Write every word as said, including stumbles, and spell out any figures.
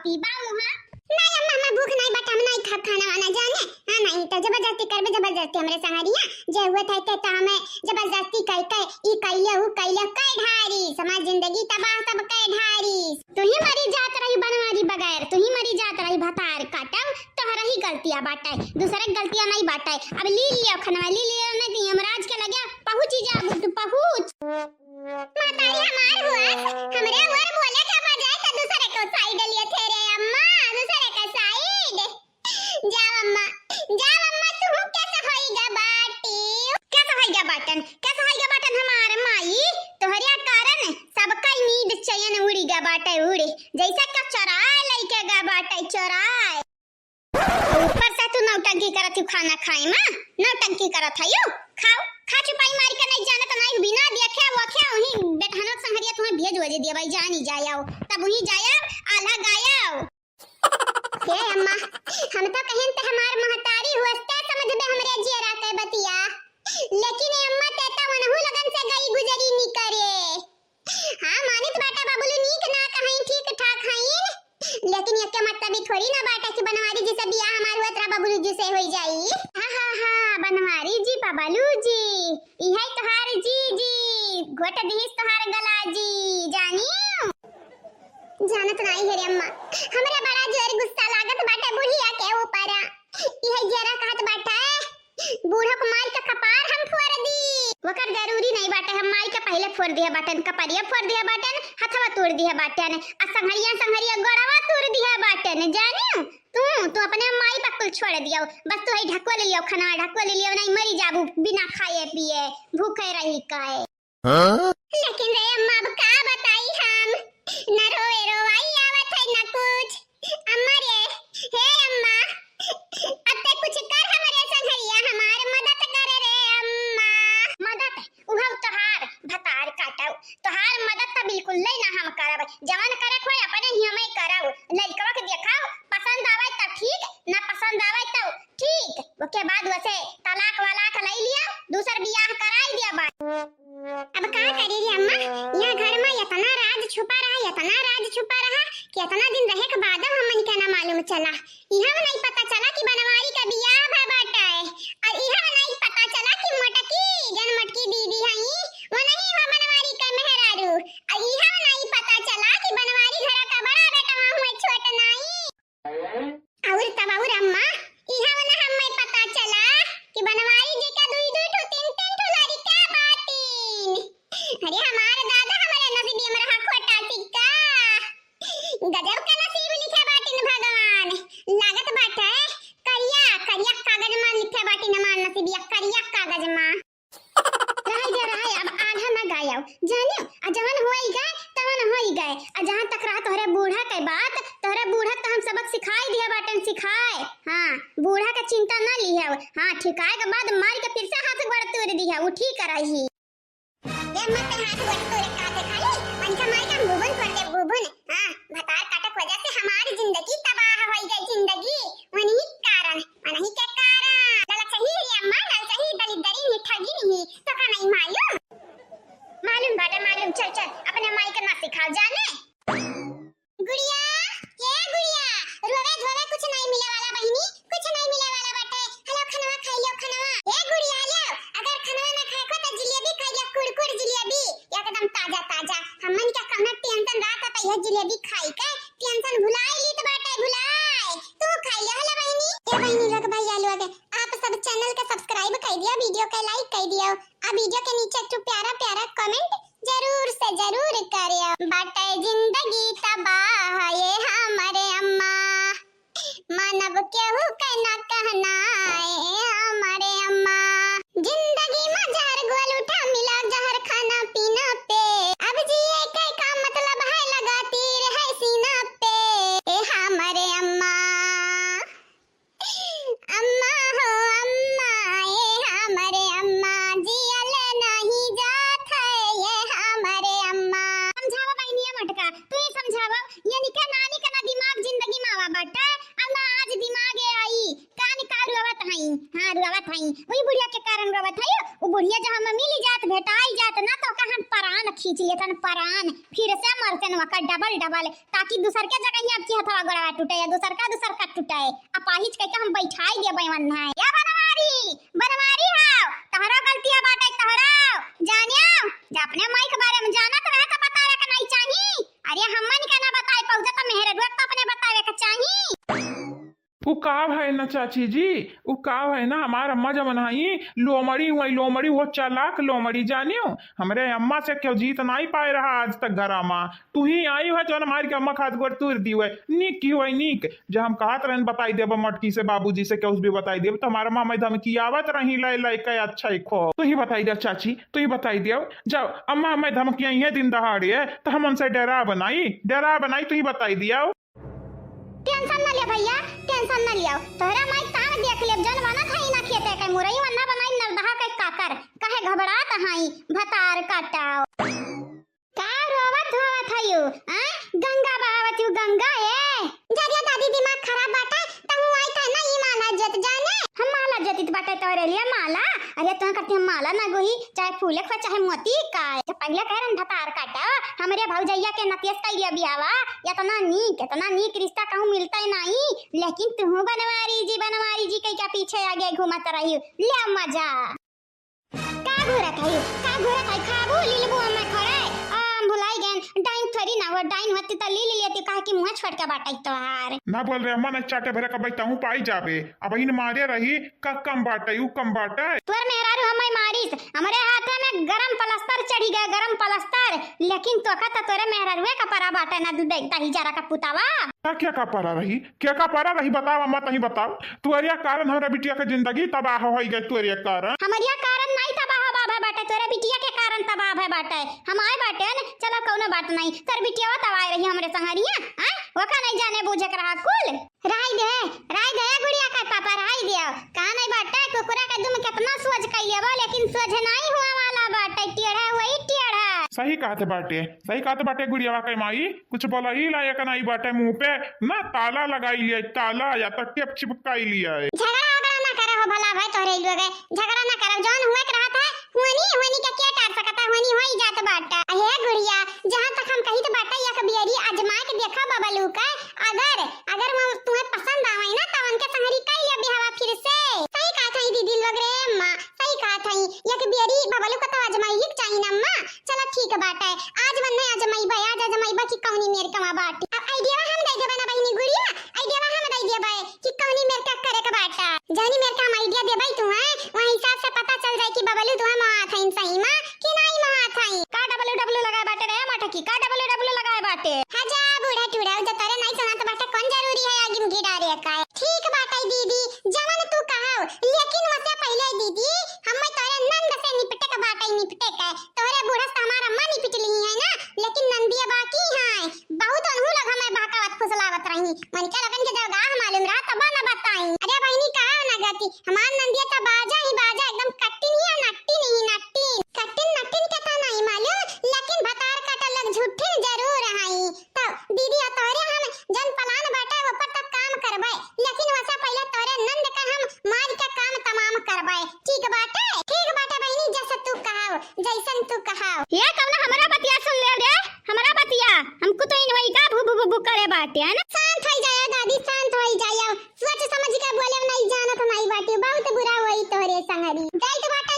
पीबा मुहा। नहीं अम्मा, हमें भूख नहीं बा, हम नहीं खाब खाना वाना जाने। हाँ, नहीं तो जबरदस्ती करबे, जबरदस्ती हमरे संगरिया। जे हुए थे ते तो हमें जबरदस्ती कह के ई कैले, हु कैले, कह ढारी। हमार जिंदगी तबाह सब कह ढारी। तू ही मरी जात रही बनवारी बगैर, तू ही मरी जात रही भतार काटब, तोहरा ही गलतिया बाटे, दूसरे के गलतिया नहीं बाटे। अब ली लियो खनवा, ली लियो, नहीं तो यमराज के लगे पहुँची जा, पहुँच। महतारी हमार हुआस, हमरे ऊपर बोले के बजाय त दूसरे को side लिए थे रे अम्मा, दूसरे का side। जाओ अम्मा, जाओ अम्मा, तू कैसे होइगा बाटी? कैसे होइगा बाटन? कैसे होइगा बाटन हमार माई? तोहरे कारण सबका नींद चैन उड़ी गा बाटे, उड़े। जैसे का चोराए लइके गा बाटे, चोराए। ऊपर से तू नौटंकी करत हूँ खाना खाए में, नौटंकी करत है यू। खाओ, खा चुपाई मार के नहीं जाने तो नहीं बिना देखे वो क्या वहीं बेटहनों के संगरिया तुम्हें भेज वजे दिया भाई, जानी जायाओ, तब वहीं जायाओ, आला गायाओ। हे अम्मा, हम तो कहेन ते हमार महतारी हुअस ते समझबे हमरे जियरा के बतिया, लेकिन ए अम्मा ते तो वनहु लगन से गई गुजरी नी करे। हाँ, मानित बाटा बबलू नीक नाक हईं, ठीक ठाक हईं, लेकिन एके मतलब ई थोड़ी ना बाटा कि बनवारी जी से बियाह हमार हुआ तोरा बबलू जी से होई जाई। हा, हा, हा, बनवारी जी, बबलू जी, इहे तोहार जी, जी, घोट दिहिस तोहार गला जी, जानी? जानत नाई हे रे अम्मा, हमरा बड़ा जोर गुस्सा लागत बाटे बुढ़िया के ऊपर। इहे जियरा कहत बाटे, बूढ़ो के माई के कपार हम फोड़ दी। ओकर जरूरी नहीं बाटे, हम माई के पहले फोड़ दिया बाटन, कपरिया फोड़ दिया बाटन, हथवा तोड़ दिया बाटन, आ संघरिया संघरिया गोड़वा तोड़ दिया बाटन। जानियो तू, तू अपने माई पर कुल छोड़ दियो, बस तू ही ढकवा ले लियो खाना, ढकवा ले लियो, नहीं मरी जाबू बिना खाए पिए, भूखे रही काए। हाँ? लेकिन रे अम्मा, अब का बताई हम, न रोवे रोवाई आवत है, न कुछ। अम्मा रे, हे अम्मा, अब ते कुछ कर हमरे संघरिया, हमार मदद कर रे अम्मा। मदद? उहव तोहार भतार काटव, तोहार मदद त बिल्कुल ले ना हम करब। जवन करे खोए अपने ही हमें करब। लइकवा के देखाव, पसंद आवे त ठीक, ना पसंद आवे त ठीक। ओके बाद वसे तलाक वलाक ले लिया, दूसर बियाह कराई दिया बा। अब का करी रे अम्मा, यह घर में इतना राज छुपा रहा, इतना राज छुपा रहा कि इतना दिन रहे के बाद हमन के ना मालूम चला। इहाँ नहीं पता चला कि बनवारी का बियाह भा बाटे, और इहाँ नहीं पता चला कि मोटकी, जन मोटकी दीदी हई, वो नहीं हो बनवारी का मेहरारू, और इहाँ नहीं पता चला कि बनवारी घर का बड़ा बेटा हुआ छोट नाई। और तब और अम्मा, इहाँ वाला हमें पता चला कि बनवारी जी का दुई दुई ठो, तीन तीन ठो लड़िका बाटीन। अरे हमार दादा, हमरे नसीबी में रहा खोटा सिक्का। गजब का नसीब लिखे बाटीन भगवान। लागत बाटे करिया, करिया कागज में लिखे बाटीन हमार नसीबिया, करिया कागज में। रहे जा रहे, अब आल्हा ना गायव, जानियो, आ जवन होई गए, तवन होई गए। आ जहाँ तक रहा तोहरे बूढ़ा के बात, तोहरे बूढ़ा के तो हम सबक सिखाई दिया बाटन, सिखाए। हाँ, बूढ़ा के चिंता ना लिहव। हाँ, ठिकाए के बाद मार के फिर से हाथ गोड़ तोड़ दिया, उ ठीक रही। ए अम्मा, ते हाथ गोड़ तोड़े का देखाई? उनका मार के हम भूभुन फोड़ दे, भूभुन। हाँ, भतार काटक वजह से हमार जिंदगी तबाह होई गई, जिंदगी। उन्हीं के कारण, उन्हीं के कारण। ललचही रे अम्मा, ललचही दलिद्दरी निठगी नहीं, तो का नहीं मालूम? मालूम बाटे, मालूम। चल, चल, अपने माई के ना सिखाओ, जाने। गुड़िया, ए गुड़िया, रोवे धोवे कुछ नहीं मिले वाला बहिनी, कुछ नहीं मिले वाला बाटे। हेलो, खनवा खाई लो, खनवा। ए गुड़िया, ले, अगर खनवा ना खाए को तो जिलेबी खाई लो, कुरकुर जिलेबी, एकदम ताजा ताजा। हमन क्या कौनो टेंशन रहता तो यह जिलेबी खाई के टेंशन भुलाई ली तो बाटे, भुलाई। तू खाई ले, हेलो बहिनी। ए बहिनी लोग, भैया लोग, आप सब चैनल के सब्सक्राइब कर दियो, वीडियो के लाइक कर दियो, आ वीडियो के नीचे एक ठो प्यारा प्यारा कमेंट जरूर से जरूर करियो। बाटे जिंदगी तबाह ये हमरे अम्मा, मानब केहू के ना कहना ए हमरे अम्मा। जिंदगी में जहर घोल उठा मिला जहर खाना पीना पे, अब जिए के का मतलब है लगा तीर है सीना पे ए हमरे अम्मा। अम्मा हो अम्मा, ए हमरे अम्मा, जियल नहीं जात है, ए हमरे अम्मा। समझावा बहिनिया मोटका, तू ही समझावा, ये निका नानी का ना दिमाग जिंदगी में आवा बाटे, अब ना आज दिमाग ए आई, कान का रोवत हई, हाँ रोवत हई, वही बुढ़िया के कारण रोवत हई, वो बुढ़िया जब हम मिली जात, भेटाई जात ना तो का हम परान खींच लेतन परान, फिर से मरतन वकर डबल डबल, ताकि दूसर के जगह ही आपकी हथवा गोड़वा टूटे या दूसर का दूसर का टूटे। अपाहिज कह के हम बैठाई देबे वन्हा। या बनवारी, बनवारी हाव, तहरो गलतिया बाटे तहरो। जानियो, जे अपने माई के बारे में जानत रहे तो बतावे के नहीं चाही। अरे हमन के ना बताए पहुँचे तो मेहररुआ के तो अपने बतावे के चाही। उ का है ना चाची जी, उ का है ना, हमार अम्मा जवन हई, लोमड़ी हुई, लोमड़ी, वो चालाक लोमड़ी, जानियो। हमरे अम्मा से केहू जीत नाई पाए रहा आज तक घरा मा। तू ही आई है जौन हमारी के अम्मा खात गोड़ तूर दी हुए। नीक की हुए नीक, जो हम कहत रहन बताई देब मटकी से, बाबूजी से, केहू से भी बताई देब, तो हमार अम्मा हमें धमकी आवत रही लै लै के। अच्छा ही खो, तू ही बताई दे चाची, तू ही बताई दियो। जब अम्मा हमें धमकी आई है दिन दहाड़े, तो हम उनसे डरा बनाई, डरा बनाई, तू ही बताई दियो। टेंशन न ले भैया, टेंशन न लियाओ। तोहरा माई ताव देख लेब, जौन बनत हई ना खेते के मुरई, वन्ना बनाई नरदहा के काकर। काहे घबरात हई, भतार काटाओ। का रोवत धोवत हयू, आय? गंगा बहावत हयू, गंगा ए। जरिया दादी दिमाग खराब बाटे, तहू आई था ना ई माला जत जाने। हम माला जतित बाटे तोहरे लिए माला। अरे तुम करती हम माला ना गोही, चाहे फूले खो, चाहे मोती का। जब पहले कह रहन भतार काटा, हमरे भौजैया के नतियस कइलिया बियावा, एतना नीक, एतना नीक रिश्ता कहूँ मिलते नाई, लेकिन तुहू बनवारी जी, बनवारी जी कह के पीछे आगे घूमत रही। ले मजा। का घूरत है, का घूरत है, खाबू लीलबू हमें खड़े। आ, हम भुलाई गए, डाइन थोड़ी ना हो, डाइन होती तो ली ली लेती, कहा कि मुँह छोट के बाटे तोहार। ना बोल रहे, अम्मा नहीं चाटे भरे का बैठा हूँ, पाई जाबे। अब इन मारे रही, का कम बाटे, उ कम बाटे। तोर मेहरारू हमें मारिस, हमरे हाथे में गरम पलस्तर चढ़ी गए, गरम पलस्तर। लेकिन तोका तो तोरे मेहरारुए का परा बाटे ना, दू दही जरा का पुतावा। का क्या का परा रही, क्या का परा रही, बताओ अम्मा, तही बताओ। तोरिया कारण हमरा बिटिया के जिंदगी तबाह होई गए, तोरिया कारण। हमरिया कारण नहीं तबाह बाबा बाटे, तोरे बिटिया के कारण तबाह है बाटे। हम आए बाटे न, चलो कौनो बात नहीं, तोर बिटिया तबाह रही हमरे संगरिया, आए? ओका नहीं जाने बूझे के रहा कुल। राई दे, राई दे, गुड़िया का पापा, राई दियो। का नहीं बाटे, कुकुरा का दुम कितना सोच कइले बा, लेकिन सोच नहीं हुआ वाला बाटे, टेढ़ा हुई टेढ़ा। सही कहत बाटे, सही कहत बाटे गुड़ियावा के माई, कुछ बोला ही लायक नहीं बाटे मुँह पे, ना ताला लगाई लिया, ताला या तो टेप चिपकाई लिया। झगड़ा वगड़ा ना करे हो भला भाई तोहरे लोग, झगड़ा ना करब, जौन हुए के रहत है, हुआनी, हुआनी के के टार सकता, हुआनी होई जात बाटा। हे गुड़िया, जहाँ तक हम कहित बाटा, एक बियरी आजमाए के देखा बबलू का, अगर, अगर वो तुम्हें पसंद आवे ना, तो उनके संगरी कई लिया बिहावा फिर से। सही कहत हई दीदी लोग रे अम्मा, सही कहत हई, एक बियरी बबलू का तो आजमाई के चाही ना अम्मा। चलो ठीक बाटा, आज मन्ने आजमाइबा, आज आजमाइबा कि कौनी मेर कमा बाटी। अब idea हम दे देबे ना बहिनी गुड़िया, idea हम दे देबे। कि कौनी मेर का करे के बाटा। जौनी मेर का हम idea देबई तुहैं, वही हिसाब से पता चल जाई कि बबलू तुहैं मोहात हईं सही मा कि नाई मोहात हईं। का डबलू डबलू लगाए बाटे रे मटकी, का डबलू डबलू लगाए बाटे? हाँ जा बूढ़ा टूढ़ा, जो तोरे नाई सुनात बाटे, कौन जरूरी है आगी में घी डारे का? ठीक बाटे दीदी, जवन तू कहो, लेकिन वसे पहिले दीदी, हमें तोरे नंद से निपटे के बाटे, निपटे के। तोरे बूढ़ा से हमार अम्मा निपट लिही है ना, लेकिन नंदिया बाकी है। बहुत उन्हू लोग हमें बहकावत फुसलावत रही। उनके लोगन के जब गाह मालूम रहा तब न बताई। अरे बहिनी कहा ना गति, हमार नंदिया तो बाजा ही बाजा, एकदम कट्टिन ही नट्टिन ही नट्टिन। कट्टिन नट्टिन के था नहीं मालूम, लेकिन भतार काटा लोग झूठिन जरूर हई। तो दीदी आ तोरे हम जन plan बाटे ऊपर तक काम करबे, लेकिन वसे पहले तोरे नंद का हम मार के काम तमाम करबे। ठीक बाटे? ठीक बाटे बहिनी, जैसे तू कहाओ, जैसन तू कहाओ। ये कौन हमरा बतिया सुन ले रे? हमरा बतिया? हमको तो इन वही का भू भू भू भू करे बाटे, है ना? शांत होई जाया दादी, शांत होई जाया। सोच समझ के बोले नहीं जानत नहीं बाटे, बहुत बुरा होई तोहरे संगरी। जाइत बाटे